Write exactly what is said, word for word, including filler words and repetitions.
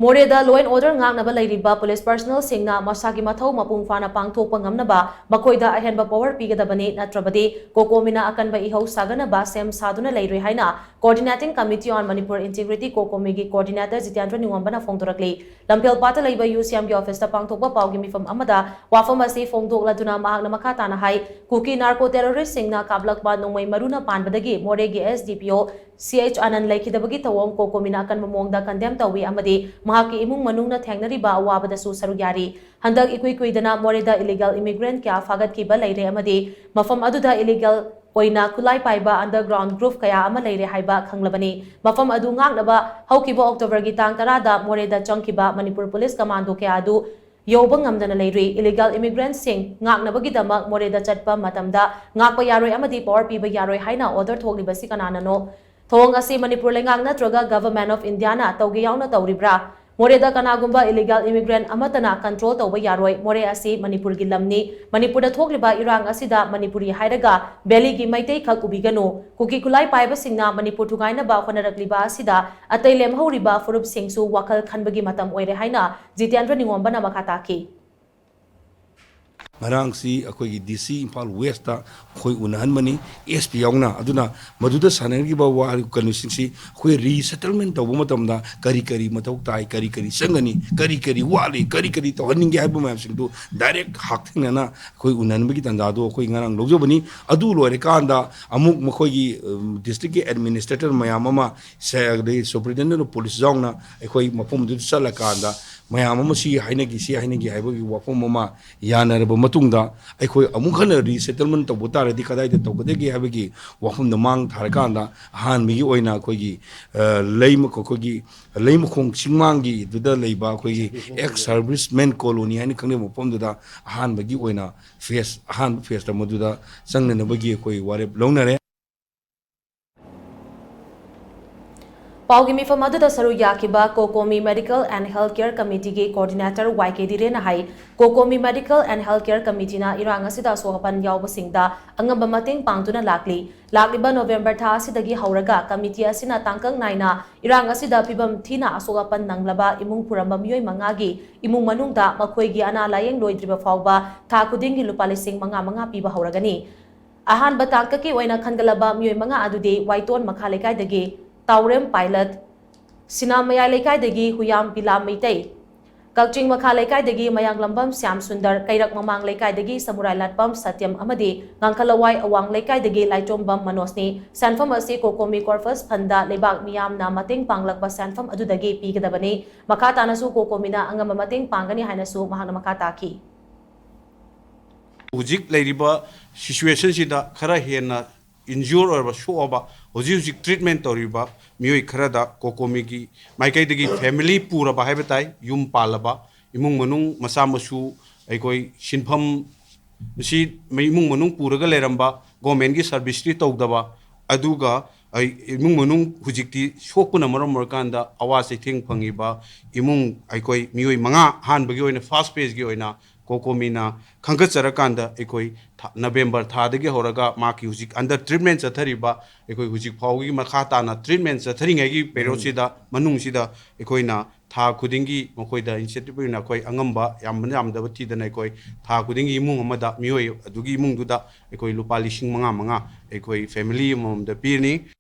ꯃꯣꯔꯦꯗ law and order ꯉꯥꯛꯅꯕ ꯂꯩꯔꯤꯕ police personnelꯁꯤꯡꯅ ꯃꯁꯥꯒꯤ ꯃꯊꯧ ꯃꯄꯨꯡ ꯐꯥꯅ ꯄꯥꯡꯊꯣꯛꯄ ꯉꯝꯅꯕ ꯃꯈꯣꯏꯗ ꯑꯍꯦꯟꯕ power ꯄꯤꯒꯗꯕꯅꯤ, ꯅꯠꯇ꯭ꯔꯕꯗꯤ COCOMIꯅ ꯑꯀꯟꯕ ꯏꯍꯧ ꯁꯥꯒꯠꯅꯕ ꯁꯦꯝ ꯁꯥꯗꯨꯅ ꯂꯩꯔꯣꯏ ꯍꯥꯏꯅ Coordinating Committee on Manipur Integrity COCOMIꯒꯤ coordinator Jitendra ꯅꯤꯉꯣꯝꯕꯅ ꯐꯣꯡꯗꯣꯔꯛꯂꯤ꯫ ꯂꯝꯐꯦꯜꯄꯥꯠꯇ ꯂꯩꯕ UCMꯒꯤ officeꯇ ꯄꯥꯡꯊꯣꯛꯄ ꯄꯥꯎꯒꯤ ꯃꯤꯐꯝ ꯑꯃꯗ ꯋꯥꯐꯝ ꯑꯁꯤ ꯐꯣꯡꯗꯣꯛꯂꯗꯨꯅ ꯃꯍꯥꯛꯅ ꯃꯈꯥ ꯇꯥꯅ ꯍꯥꯏ, ꯀꯨꯀꯤ narco terroristꯁꯤꯡꯅ ꯀꯥꯞꯂꯛꯄ ꯅꯣꯡꯃꯩ ꯃꯔꯨꯅ ꯄꯥꯟꯕꯗꯒꯤ ꯃꯣꯔꯦꯒꯤ SDPO ꯁꯤ ꯑꯩꯆ ꯑꯅꯟ ꯂꯩꯈꯤꯗꯕꯒꯤ ꯊꯧꯑꯣꯡ COCOMIꯅ ꯑꯀꯟꯕ ꯃꯑꯣꯡꯗ condemn ꯇꯧꯏ ꯑꯃꯗꯤ ꯃꯍꯥꯛꯀꯤ ꯏꯃꯨꯡ ꯃꯅꯨꯡꯅ ꯊꯦꯡꯅꯔꯤꯕ ꯑꯋꯥꯕꯗꯁꯨ ꯁꯔꯨꯛ ꯌꯥꯔꯤ꯫ ꯍꯟꯗꯛ ꯏꯀꯨꯏ ꯀꯨꯏꯗꯅ ꯃꯣꯔꯦꯗ illegal immigrant ꯀꯌꯥ ꯐꯥꯒꯠꯈꯤꯕ ꯂꯩꯔꯦ ꯑꯃꯗꯤ ꯃꯐꯝ ꯑꯗꯨꯗ illegal ꯑꯣꯏꯅ ꯈꯨꯠꯂꯥꯏ ꯄꯥꯏꯕ underground group ꯀꯌꯥ ꯑꯃ ꯂꯩꯔꯦ ꯍꯥꯏꯕ ꯈꯪꯂꯕꯅꯤ꯫ ꯃꯐꯝ ꯑꯗꯨ ꯉꯥꯛꯅꯕ ꯍꯧꯈꯤꯕ Octoberꯒꯤ ꯇꯥꯡ ꯇꯔꯥꯗ ꯃꯣꯔꯦꯗ ꯆꯪꯈꯤꯕ ꯃꯅꯤꯄꯨꯔ police commando ꯀꯌꯥ ꯑꯗꯨ ꯌꯧꯕ ꯉꯝꯗꯅ ꯂꯩꯔꯤ꯫ Illegal immigrantꯁꯤꯡ ꯉꯥꯛꯅꯕꯒꯤꯗꯃꯛ ꯃꯣꯔꯦꯗ ꯆꯠꯄ ꯃꯇꯝꯗ ꯉꯥꯛꯄ ꯌꯥꯔꯣꯏ ꯑꯃꯗꯤ power ꯄꯤꯕ ꯌꯥꯔꯣꯏ ꯍꯥꯏꯅ order ꯊꯣꯛꯂꯤꯕꯁꯤ ꯀꯅꯥꯅꯅꯣ? ꯊꯧꯑꯣꯡ ꯑꯁꯤ ꯃꯅꯤꯄꯨꯔ ꯂꯩꯉꯥꯛ ꯅꯠꯇ꯭ꯔꯒ Government of Indiaꯅ ꯇꯧꯒꯦ ꯌꯥꯎꯅ ꯇꯧꯔꯤꯕ꯭ꯔꯥ? ꯃꯣꯔꯦꯗ ꯀꯅꯥꯒꯨꯝꯕ illegal immigrant ꯑꯃꯠꯇꯅ control ꯇꯧꯕ ꯌꯥꯔꯣꯏ꯫ ꯃꯣꯔꯦ ꯑꯁꯤ ꯃꯅꯤꯄꯨꯔꯒꯤ ꯂꯝꯅꯤ꯫ ꯃꯅꯤꯄꯨꯔꯗ ꯊꯣꯛꯂꯤꯕ ꯏꯔꯥꯡ ꯑꯁꯤꯗ ꯃꯅꯤꯄꯨꯔꯤ ꯍꯥꯏꯔꯒ Valleyꯒꯤ ꯃꯩꯇꯩ ꯈꯛ ꯎꯕꯤꯒꯅꯨ꯫ ꯀꯨꯀꯤ ꯈꯨꯠꯂꯥꯏ ꯄꯥꯏꯕꯁꯤꯡꯅ ꯃꯅꯤꯄꯨꯔ ꯊꯨꯒꯥꯏꯅꯕ ꯍꯣꯠꯅꯔꯛꯂꯤꯕ ꯑꯁꯤꯗ ꯑꯇꯩ ꯂꯦꯝꯍꯧꯔꯤꯕ ꯐꯨꯔꯨꯞꯁꯤꯡꯁꯨ ꯋꯥꯈꯜ ꯈꯟꯕꯒꯤ ꯃꯇꯝ ꯑꯣꯏꯔꯦ ꯍꯥꯏꯅ ꯖꯤꯇꯦꯟꯗ꯭ꯔ ꯅꯤꯉꯣꯝꯕꯅ ꯃꯈꯥ ꯇꯥꯈꯤ꯫ ꯉꯔꯥꯡꯁꯤ ꯑꯩꯈꯣꯏꯒꯤ DC ꯏꯝꯐꯥꯜ Westꯇ ꯑꯩꯈꯣꯏ ꯎꯅꯍꯟꯕꯅꯤ, SP ꯌꯥꯎꯅ꯫ ꯑꯗꯨꯅ ꯃꯗꯨꯗ ꯁꯥꯟꯅꯈꯤꯕ ꯋꯥ ꯀꯩꯅꯣꯁꯤꯡꯁꯤ ꯑꯩꯈꯣꯏ resettlement ꯇꯧꯕ ꯃꯇꯝꯗ ꯀꯔꯤ ꯀꯔꯤ ꯃꯊꯧ ꯇꯥꯏ, ꯀꯔꯤ ꯀꯔꯤ ꯆꯪꯒꯅꯤ, ꯀꯔꯤ ꯀꯔꯤ ꯋꯥꯠꯂꯤ, ꯀꯔꯤ ꯀꯔꯤ ꯇꯧꯍꯟꯅꯤꯡꯒꯦ ꯍꯥꯏꯕ ꯃꯌꯥꯝꯁꯤꯡꯗꯨ direct ꯍꯛꯊꯦꯡꯅꯅ ꯑꯩꯈꯣꯏ ꯎꯅꯍꯟꯕꯒꯤ ꯇꯥꯟꯖꯥꯗꯨ ꯑꯩꯈꯣꯏ ꯉꯔꯥꯡ ꯂꯧꯖꯕꯅꯤ꯫ ꯑꯗꯨ ꯂꯣꯏꯔꯀꯥꯟꯗ ꯑꯃꯨꯛ ꯃꯈꯣꯏꯒꯤ districtꯀꯤ administrator ꯃꯌꯥꯝ ꯑꯃ, ꯑꯗꯩ Superintendent of Police ꯌꯥꯎꯅ ꯑꯩꯈꯣꯏ ꯃꯐꯝꯗꯨꯗ ꯆꯠꯂꯀꯥꯟꯗ ꯃꯌꯥꯝ ꯑꯃ ꯁꯤ ꯍꯥꯏꯅꯈꯤ, ꯁꯤ ꯍꯥꯏꯅꯈꯤ ꯍꯥꯏꯕꯒꯤ ꯋꯥꯐꯝ ꯑꯃ ꯌꯥꯅꯔꯕ ꯃꯇꯨꯡꯗ, ꯑꯩꯈꯣꯏ ꯑꯃꯨꯛ ꯍꯟꯅ resettlement ꯇꯧꯕ ꯇꯥꯔꯗꯤ ꯀꯗꯥꯏꯗ ꯇꯧꯒꯗꯒꯦ ꯍꯥꯏꯕꯒꯤ ꯋꯥꯐꯝꯗ ꯃꯥꯡ ꯊꯥꯔꯀꯥꯟꯗ, ꯑꯍꯥꯟꯕꯒꯤ ꯑꯣꯏꯅ ꯑꯩꯈꯣꯏꯒꯤ, ꯑ, ꯂꯩꯃ-, ꯑꯩꯈꯣꯏꯒꯤ ꯂꯩꯃꯈꯣꯡ ꯆꯤꯡꯃꯥꯡꯒꯤꯗꯨꯗ ꯂꯩꯕ ꯑꯩꯈꯣꯏꯒꯤ ex serviceman colony ꯍꯥꯏꯅ ꯈꯪꯅꯕ ꯃꯐꯝꯗꯨꯗ ꯑꯍꯥꯟꯕꯒꯤ ꯑꯣꯏꯅ phase, ꯑꯍꯥꯟꯕ phaseꯇ ꯃꯗꯨꯗ ꯆꯪꯅꯅꯕꯒꯤ ꯑꯩꯈꯣꯏ ꯋꯥꯔꯦꯞ ꯂꯧꯅꯔꯦ꯫ ꯄꯥꯎꯒꯤ ꯃꯤꯐꯝ ꯑꯗꯨꯗ ꯁꯔꯨꯛ ꯌꯥꯈꯤꯕ COCOMI Medical and Health Care Committeeꯒꯤ Coordinator Y K ꯙꯤꯔꯦꯟꯅ high, COCOMI Medical and Health Care Committeeꯅ ꯏꯔꯥꯡ ꯑꯁꯤꯗ ꯑꯁꯣꯛ ꯑꯄꯟ ꯌꯥꯎꯕꯁꯤꯡꯗ ꯑꯉꯝꯕ ꯃꯇꯦꯡ ꯄꯥꯡꯗꯨꯅ ꯂꯥꯛꯂꯤ꯫ ꯂꯥꯛꯂꯤꯕ ꯅꯣꯕꯦꯝꯕꯔ ꯊꯥ ꯑꯁꯤꯗꯒꯤ ꯍꯧꯔꯒ committee ꯑꯁꯤꯅ ꯇꯥꯡꯀꯛ ꯅꯥꯏꯅ ꯏꯔꯥꯡ ꯑꯁꯤꯗ ꯐꯤꯕꯝ ꯊꯤꯅ ꯑꯁꯣꯛ ꯑꯄꯟ ꯅꯪꯂꯕ ꯏꯃꯨꯡ ꯄꯨꯔꯝꯕ ꯃꯤꯑꯣꯏ ꯃꯉꯥꯒꯤ ꯏꯃꯨꯡ ꯃꯅꯨꯡꯗ ꯃꯈꯣꯏꯒꯤ ꯑꯅꯥ ꯂꯥꯌꯦꯡ ꯂꯣꯏꯗ꯭ꯔꯤꯕ ꯐꯥꯎꯕ ꯊꯥ ꯈꯨꯗꯤꯡꯒꯤ ꯂꯨꯄꯥ ꯂꯤꯁꯤꯡ ꯃꯉꯥ ꯃꯉꯥ ꯄꯤꯕ ꯍꯧꯔꯒꯅꯤ꯫ ꯑꯍꯥꯟꯕ ꯇꯥꯡꯀꯛꯀꯤ ꯑꯣꯏꯅ ꯈꯟꯒꯠꯂꯕ ꯃꯤꯑꯣꯏ ꯃꯉꯥ ꯑꯗꯨꯗꯤ ꯋꯥꯏꯇꯣꯟ ꯃꯈꯥ ꯂꯩꯀꯥꯏꯗꯒꯤ ꯇꯥꯎꯔꯦꯝ ꯄꯥꯏꯂꯠ, ꯁꯤꯅꯥ ꯃꯌꯥꯏ ꯂꯩꯀꯥꯏꯗꯒꯤ ꯍꯨꯌꯥꯝ ꯄꯤꯂꯥ ꯃꯩꯇꯩ, ꯀꯛꯆꯤꯡ ꯃꯈꯥ ꯂꯩꯀꯥꯏꯗꯒꯤ ꯃꯌꯥꯡꯂꯝꯕꯝ ꯁ꯭ꯌꯥꯝ ꯁꯨꯟꯗꯔ, ꯀꯩꯔꯛ ꯃꯃꯥꯡ ꯂꯩꯀꯥꯏꯗꯒꯤ ꯁꯃꯨꯔꯥꯏ ꯂꯥꯠꯄꯝ ꯁꯇ꯭ꯌꯝ ꯑꯃꯗꯤ ꯉꯥꯡꯈꯂꯋꯥꯏ ꯑꯋꯥꯡ ꯂꯩꯀꯥꯏꯗꯒꯤ ꯂꯥꯏꯇꯣꯝꯕꯝ ꯃꯅꯣꯖꯅꯤ꯫ ꯁꯦꯟꯐꯝ ꯑꯁꯤ COCOMI Corpus Fundꯗ ꯂꯩꯕꯥꯛ ꯃꯤꯌꯥꯝꯅ ꯃꯇꯦꯡ ꯄꯥꯡꯂꯛꯄ ꯁꯦꯟꯐꯝ ꯑꯗꯨꯗꯒꯤ ꯄꯤꯒꯗꯕꯅꯤ꯫ ꯃꯈꯥ ꯇꯥꯅꯁꯨ COCOMIꯅ ꯑꯉꯝꯕ ꯃꯇꯦꯡ ꯄꯥꯡꯒꯅꯤ ꯍꯥꯏꯅꯁꯨ ꯃꯍꯥꯛꯅ ꯃꯈꯥ ꯇꯥꯈꯤ꯫ ꯍꯧꯖꯤꯛ ꯂꯩꯔꯤꯕ situationꯁꯤꯗ ꯈꯔ ꯍꯦꯟꯅ injure ꯑꯣꯏꯔꯕ, ꯁꯣꯛꯑꯕ, ꯍꯧꯖꯤꯛ ꯍꯧꯖꯤꯛ treatment ꯇꯧꯔꯤꯕ ꯃꯤꯑꯣꯏ ꯈꯔꯗ COCOMIꯒꯤ ꯃꯥꯏꯀꯩꯗꯒꯤ family ꯄꯨꯔꯕ ꯍꯥꯏꯕ ꯇꯥꯏ, ꯌꯨꯝ ꯄꯥꯜꯂꯕ, ꯏꯃꯨꯡ ꯃꯅꯨꯡ ꯃꯆꯥ ꯃꯁꯨ, ꯑꯩꯈꯣꯏ ꯁꯤꯟꯐꯝ, ꯁꯤ ꯏꯃꯨꯡ ꯃꯅꯨꯡ ꯄꯨꯔꯒ ꯂꯩꯔꯝꯕ, governmentꯀꯤ serviceꯇꯤ ꯇꯧꯗꯕ, ꯑꯗꯨꯒ ꯑꯩ ꯏꯃꯨꯡ ꯃꯅꯨꯡ ꯍꯧꯖꯤꯛꯇꯤ ꯁꯣꯛꯄꯅ ꯃꯔꯝ ꯑꯣꯏꯔꯀꯥꯟꯗ ꯑꯋꯥ ꯆꯩꯊꯦꯡ ꯐꯪꯉꯤꯕ ꯏꯃꯨꯡ ꯑꯩꯈꯣꯏ ꯃꯤꯑꯣꯏ ꯃꯉꯥ, ꯑꯍꯥꯟꯕꯒꯤ ꯑꯣꯏꯅ first phaseꯀꯤ ꯑꯣꯏꯅ COCOMIꯅ ꯈꯟꯒꯠꯆꯔꯀꯥꯟꯗ ꯑꯩꯈꯣꯏ ꯊꯥ-, ꯅꯕꯦꯝꯕꯔ ꯊꯥꯗꯒꯤ ꯍꯧꯔꯒ ꯃꯍꯥꯛꯀꯤ ꯍꯧꯖꯤꯛ under treatment ꯆꯠꯊꯔꯤꯕ, ꯑꯩꯈꯣꯏ ꯍꯧꯖꯤꯛ ꯐꯥꯎꯕꯒꯤ ꯃꯈꯥ ꯇꯥꯅ treatment ꯆꯠꯊꯔꯤꯉꯩꯒꯤ periodꯁꯤꯗ, ꯃꯅꯨꯡꯁꯤꯗ ꯑꯩꯈꯣꯏꯅ ꯊꯥ ꯈꯨꯗꯤꯡꯒꯤ ꯃꯈꯣꯏꯗ incentive ꯑꯣꯏꯅ ꯑꯩꯈꯣꯏ ꯑꯉꯝꯕ ꯌꯥꯝꯕꯅ ꯌꯥꯝꯗꯕ ꯊꯤꯗꯅ ꯑꯩꯈꯣꯏ ꯊꯥ ꯈꯨꯗꯤꯡꯒꯤ ꯏꯃꯨꯡ ꯑꯃꯗ ꯃꯤꯑꯣꯏ ꯑꯗꯨꯒꯤ ꯏꯃꯨꯡꯗꯨꯗ ꯑꯩꯈꯣꯏ ꯂꯨꯄꯥ ꯂꯤꯁꯤꯡ ꯃꯉꯥ ꯃꯉꯥ ꯑꯩꯈꯣꯏ family ꯑꯃꯃꯝꯗ ꯄꯤꯔꯅꯤ꯫